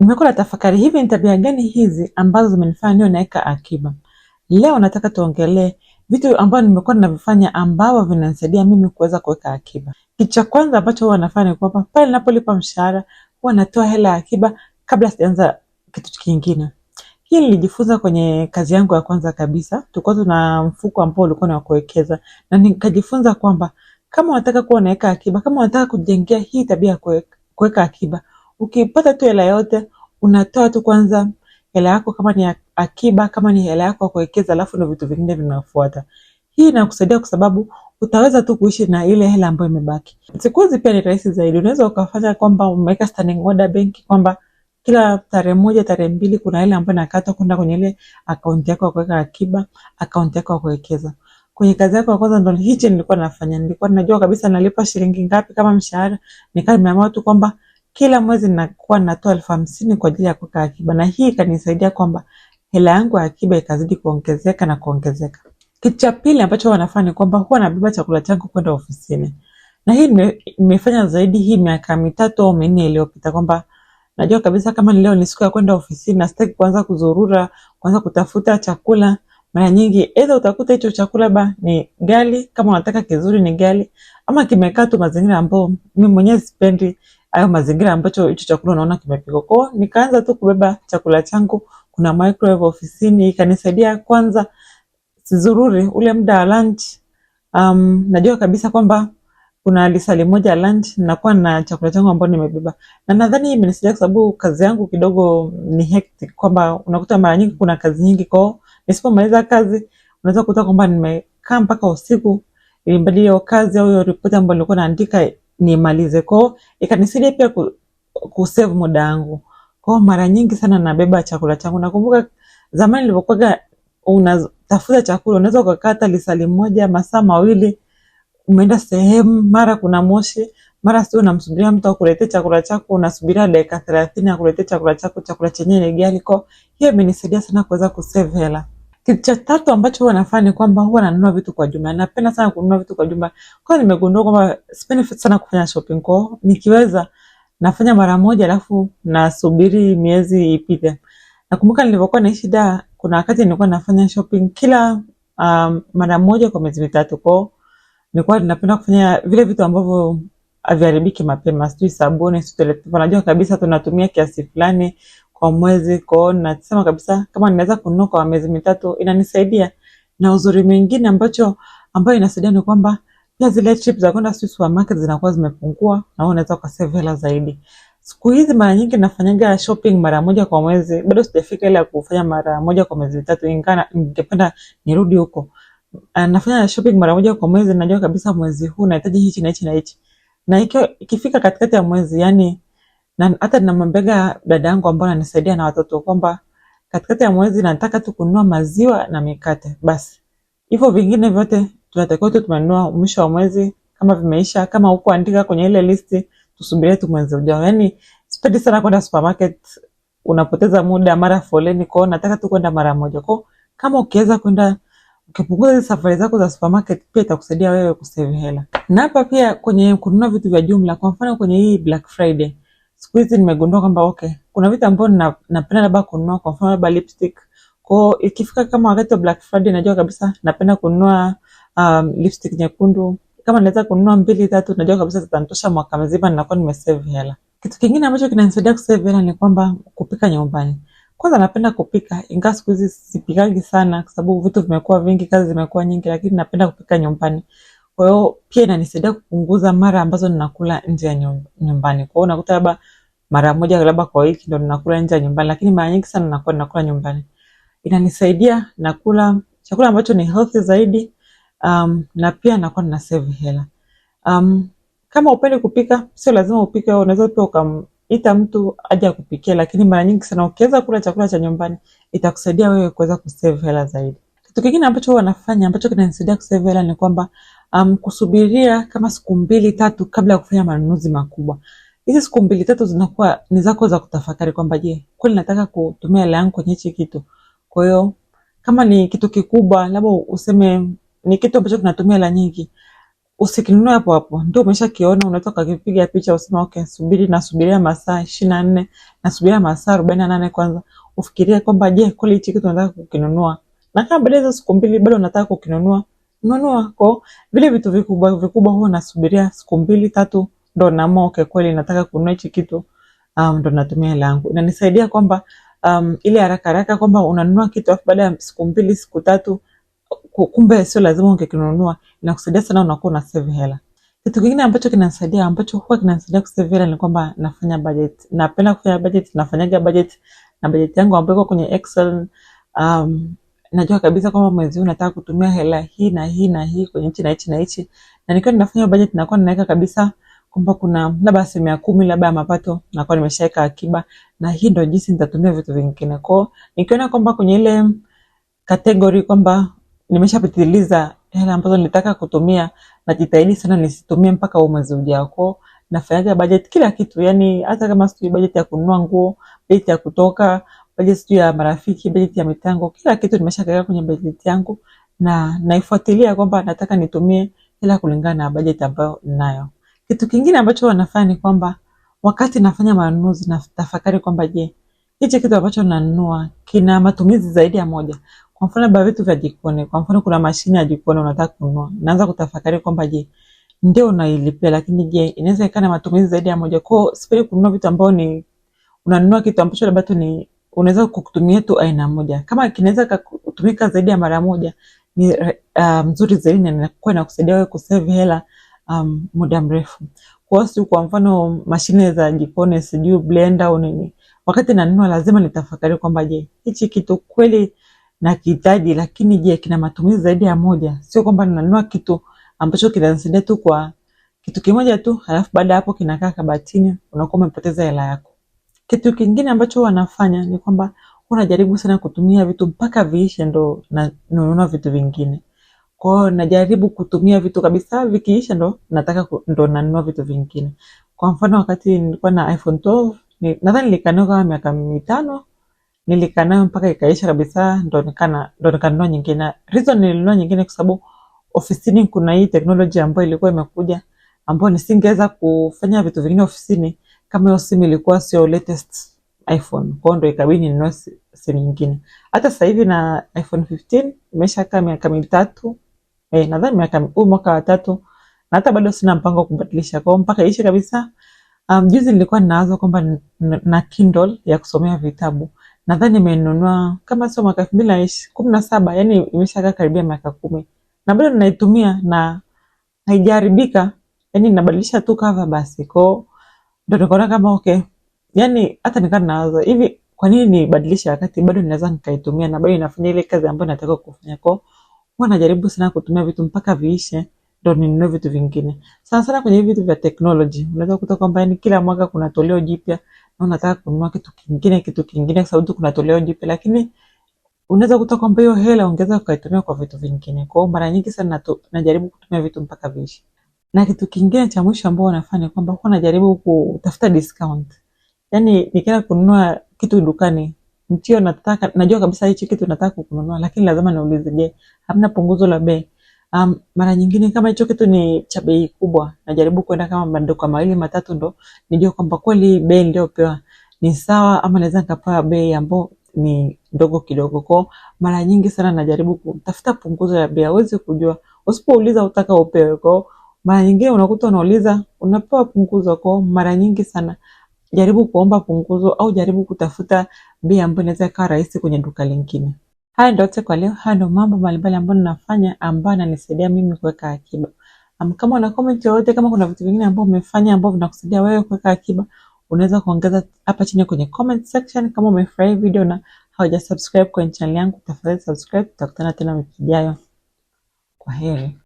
Nimekuwa na tafakari hivi, ni tabia gani hizi ambazo zimenifanya niwe naweka akiba? Leo nataka tuongelee vitu ambavyo nimekuwa ninavifanya ambavyo vinanisaidia mimi kuweza kuweka akiba. Kitu cha kwanza ambacho huwa nafanya ni kwamba pale ninapolipa mshahara huwa natoa hela ya akiba kabla sijaanza kitu kingine. Hii nilijifunza kwenye kazi yangu ya kwanza kabisa. Tulikuwa tuna mfuko ambao ulikuwa ni wa kuwekeza, na nikajifunza kwamba kama unataka kuwa unaweka akiba, kama unataka kujengea hii tabia ya kuweka akiba, ukipata tu hela yote unatoa tu kwanza hela yako, kama ni akiba, kama ni hela yako ya kuwekeza, alafu ndio vitu vingine vinafuata. Hii inakusaidia kwa sababu utaweza tu kuishi na ile hela ambayo imebaki. Siku hizi pia ni rahisi zaidi, unaweza ukafanya kwamba umeweka standing order benki kwamba kila tarehe 1, tarehe 2 kuna hela ambayo inakatwa kwenda kwenye ile akaunti yako ya kuweka akiba, akaunti yako ya kuwekeza. Kwenye kazi yako ya kwanza ndo hichi nilikuwa nafanya, nilikuwa najua kabisa nalipa shilingi ngapi kama mshahara, nikawa nimeamua tu kwamba kila mwezi nakuwa natoa 50,000 kwa ajili ya kuweka akiba, na hii ikanisaidia kwamba hela yangu ya akiba ikazidi kuongezeka na kuongezeka. Kitu cha pili ambacho huwa nafanya ni kwamba huwa nabeba chakula changu kwenda ofisini, na hii nimefanya zaidi hii miaka 3 au 4 iliyopita, kwamba najua kabisa kama leo ni siku ya kwenda ofisini na sitaki kuanza kuzurura, kuanza kutafuta chakula. Mara nyingi either utakuta hicho chakula ba ni ghali, kama unataka kizuri ni ghali, ama kimekaa tu mazingira ambayo mimi mwenyewe sipendi hayo mazingira ambacho hicho chakula unaona kimepikwa. Kwa hiyo nikaanza tu kubeba chakula changu, kuna microwave ofisini, ikanisaidia kwanza sizururi ule muda wa lunch. Najua kabisa kwamba kuna lisali moja lunch nakuwa na chakula changu ambacho nimebeba. Na nadhani hii imenisaidia kwa sababu kazi yangu kidogo ni hectic, kwamba unakuta mara nyingi kuna kazi nyingi, kwa hiyo nisipomaliza kazi unaweza kukuta kwamba nimekaa mpaka usiku ili mbali hiyo kazi au hiyo ripoti ambayo nilikuwa naandika nimalize. Kwa hiyo ikanisaidia pia kusave muda wangu. Kwa hiyo mara nyingi sana nabeba chakula changu. Nakumbuka zamani nilipokuwa unatafuta chakula unaweza ukakaa hata lisali moja, masaa mawili, umeenda sehemu, mara kuna moshi, mara sio, unamsubiria mtu akuletee chakula chako, unasubiria dakika 30 akuletee chakula chako, chakula chenyewe ni ghali. Kwa hiyo imenisaidia sana kuweza kusave hela. Kitu cha tatu ambacho huwa nafanya ni kwamba huwa nanunua vitu kwa jumla. Napenda sana kununua vitu kwa jumla. Kwa hiyo nimegundua kwamba sipendi sana kufanya shopping. Kwa hiyo nikiweza nafanya mara moja alafu nasubiri miezi ipite. Nakumbuka nilivyokuwa naishi Dar, kuna wakati nilikuwa nafanya shopping kila mara moja kwa miezi 3. Kwa hiyo nilikuwa napenda kufanya vile vitu ambavyo haviharibiki mapema, sijui sabuni, sijui toilet paper. Najua kabisa tunatumia kiasi fulani kwa mwezi, kwa hiyo nasema kabisa kama ninaweza kununua kwa miezi 3 inanisaidia. Na uzuri mwingine ambayo inasaidia ni kwamba pia zile trip za kwenda sijui supermarket zinakuwa zimepungua na wewe unaweza ukasave hela zaidi. Siku hizi mara nyingi nafanyaga shopping mara moja kwa mwezi, bado sijafika ile ya kufanya mara moja kwa miezi 3, ingawa ningependa nirudi huko. Nafanya shopping mara moja kwa mwezi, najua kabisa mwezi huu nahitaji hichi na hichi na hichi. Na ikifika katikati ya mwezi, yani na hata ninamwambiaga dada yangu ambaye ananisaidia na watoto kwamba katikati ya mwezi nataka tu kununua maziwa na mikate basi. Hivyo vingine vyote tunatakiwa tu tumenunua mwisho wa mwezi, kama vimeisha, kama hukuandika kwenye ile listi, tusubirie tu mwezi ujao. Yani sipendi sana kwenda supermarket, unapoteza muda, mara foleni, kwa hiyo nataka tu kwenda mara moja. Kwa hiyo kama ukiweza kwenda ukipunguza hizo safari zako za supermarket pia itakusaidia wewe kusave hela. Na hapa pia kwenye kununua vitu vya jumla, kwa mfano kwenye hii Black Friday, siku hizi nimegundua kwamba okay, kuna vitu ambavyo napenda labda kununua, kwa mfano labda lipstick. Kwa hiyo ikifika kama wakati wa Black Friday najua kabisa napenda kununua lipstick nyekundu. Kama naweza kununua 2 3, najua kabisa zitanitosha mwaka mzima, ninakuwa nimesave hela. Kitu kingine ambacho kinanisaidia kusave hela ni kwamba kupika nyumbani. Kwanza napenda kupika, ingawa siku hizi sipikagi sana kwa sababu vitu vimekuwa vingi, kazi zimekuwa nyingi, lakini napenda kupika nyumbani. Kwa hiyo pia inanisaidia kupunguza mara ambazo ninakula nje ya nyumbani. Kwa hiyo unakuta labda mara moja labda kwa wiki ndo ninakula nje ya nyumbani, lakini mara nyingi sana nakuwa ninakula nyumbani. Inanisaidia nakula chakula ambacho ni healthy zaidi, na pia nakuwa nina save hela. Kama upendi kupika, sio lazima upike, unaweza pia ukamwita mtu aje akupikie, lakini mara nyingi sana ukiweza kula chakula cha nyumbani itakusaidia wewe kuweza kusave hela zaidi. Kitu kingine ambacho huwa nafanya ambacho kinanisaidia kusave hela ni kwamba kusubiria kama siku 2 3 kabla ya kufanya manunuzi makubwa. Hizi siku 2 3 zinakuwa ni zako za kutafakari kwamba je, kweli nataka kutumia hela yangu kwenye hichi kitu. Kwa hiyo kama ni kitu kikubwa, labda useme ni kitu ambacho kinatumia hela nyingi, Usikinunue hapo hapo, ndio umeshakiona, unaweza ukakipiga picha usema okay, subiri, nasubiria masaa 24, nasubiria masaa 48 kwanza, ufikirie kwamba je, kweli hichi kitu nataka kukinunua, na kama baada ya siku 2 bado unataka kukinunua, nunua. Kwa vile vitu vikubwa vikubwa huwa nasubiria siku 2 3 ndo naamua okay, kweli nataka kununua hichi kitu, ndo natumia hela yangu. Inanisaidia kwamba ile haraka haraka kwamba unanunua kitu afu baada ya siku 2 siku 3 kumbe sio lazima ungekinunua, inakusaidia sana, unakuwa una save hela. Kitu kingine ambacho kinanisaidia, ambacho huwa kinanisaidia kusave hela ni kwamba nafanya budget. Napenda kufanya budget, nafanyaga budget na budget yangu ambayo iko kwenye Excel. Najua kabisa kwamba mwezi huu nataka kutumia hela hii na hii na hii kwenye hichi na hichi na hichi, na nikiwa ninafanya budget nakuwa ninaweka kabisa kwamba kuna labda 10% labda ya mapato nakuwa nimeshaweka akiba, na hii ndio jinsi nitatumia vitu vingine. Kwa hiyo nikiona kwamba kwenye ile category kwamba nimeshapitiliza hela ambazo nilitaka kutumia, najitahidi sana nisitumie mpaka huo mwezi ujao. Kwa hiyo nafanyaga budget kila kitu, yani hata kama sijui budget ya kununua nguo, budget ya kutoka, budget sijui ya marafiki, budget ya mitango, kila kitu nimeshaweka kwenye budget yangu na naifuatilia kwamba nataka nitumie hela kulingana na budget ambayo ninayo. Kitu kingine ambacho wanafanya ni kwamba wakati nafanya manunuzi natafakari kwamba je, hichi kitu ambacho nanunua kina matumizi zaidi ya moja. Kwa mfano labda vitu vya jikoni, kwa mfano kuna mashine ya jikoni unataka kununua, naanza kutafakari kwamba je, ndio unailipia, lakini je, inaweza ikawa na matumizi zaidi ya moja. Kwa hiyo sipendi kununua vitu ambao ni unanunua kitu ambacho labda tu ni unaweza kutumia tu aina moja. Kama kinaweza kutumika zaidi ya mara moja ni mzuri zaidi na inakuwa inakusaidia wewe kusave hela muda mrefu. Kwa hiyo si kwa mfano mashine za jikoni, sijui blender au nini, wakati nanunua lazima nitafakari kwamba je, hichi kitu kweli nakihitaji, lakini je, kina matumizi zaidi ya moja? Sio kwamba ninanunua kitu ambacho kinanisaidia tu kwa kitu kimoja tu, halafu baada ya hapo kinakaa kabatini, unakuwa umepoteza hela yako. Kitu kingine ambacho huwa nafanya ni kwamba huwa najaribu sana kutumia vitu mpaka viishe ndo nanunua vitu vingine. Kwa hiyo najaribu kutumia vitu kabisa vikiisha ndo nataka ndo nanunua vitu vingine. Kwa mfano wakati nilikuwa na iPhone 12, nadhani nilikaa nayo kama miaka 5, nilikaa nayo mpaka ikaisha kabisa ndo nikanunua nyingine. Reason nilinunua nyingine kwa sababu ofisini kuna hii teknology ambayo ilikuwa imekuja ambayo nisingeweza kufanya vitu vingine ofisini kama hiyo simu ilikuwa sio latest iPhone. Kwa hiyo ndo ikabidi ninunue simu nyingine. Hata sasa hivi na iPhone 15 imeshakaa miaka 3, nadhani miaka huu mwaka wa 3, na hata bado sina mpango wa kubadilisha. Kwa hiyo mpaka iishe kabisa. Juzi nilikuwa ninawaza kwamba na Kindle ya kusomea vitabu. Nadhani nimenunua kama sio mwaka 2017, yani imeshakaa karibia miaka 10. Na bado ninaitumia na haijaharibika, yani nabadilisha tu cover basi. Kwa hiyo ndo nikaona kama okay, yani hata nikawa ninawaza hivi, kwa nini nibadilishe wakati bado ninaweza nikaitumia na bado inafanya ile kazi ambayo nataka kufanya. Kwa hiyo huwa najaribu sana kutumia vitu mpaka viishe ndo ninunue vitu vingine. Sana sana kwenye vitu vya technology, unaweza kukuta kwamba yani kila mwaka kuna toleo jipya na unataka kununua kitu kingine, kitu kingine kwa sababu kuna toleo jipya, lakini unaweza kukuta kwamba hiyo hela ungeweza ukaitumia kwa vitu vingine. Kwa hiyo mara nyingi sana najaribu kutumia vitu mpaka viishe. Na kitu kingine cha mwisho ambao nafanya kwamba huwa najaribu kutafuta discount. Yaani nikienda kununua kitu dukani, ndio nataka, najua kabisa hichi kitu nataka kununua, lakini lazima niulize, je, hamna punguzo la bei? Mara nyingine kama hicho kitu ni cha bei kubwa, najaribu kwenda kama maduka 2 3 ndo nijue kwamba kweli bei niliyopewa ni sawa ama naweza nikapewa bei ambayo ni ndogo kidogo. Kwa mara nyingi sana najaribu kutafuta punguzo la bei. Huwezi kujua, usipouliza utaka upewe. Kwa mara nyingine unakuta unauliza unapewa punguzo. Kwa mara nyingi sana jaribu kuomba punguzo au jaribu kutafuta bei ambayo inaweza ikawa rahisi kwenye duka lingine. Haya ndio yote kwa leo. Haya ndio mambo mbalimbali ambayo ninafanya ambayo yananisaidia mimi kuweka akiba. Kama una comment yoyote, kama kuna vitu vingine ambavyo umefanya ambavyo vinakusaidia wewe kuweka akiba, unaweza kuongeza hapa chini kwenye comment section. Kama umefurahi video na haujasubscribe kwenye channel yangu, tafadhali subscribe. Tutakutana tena wiki ijayo. Kwaheri.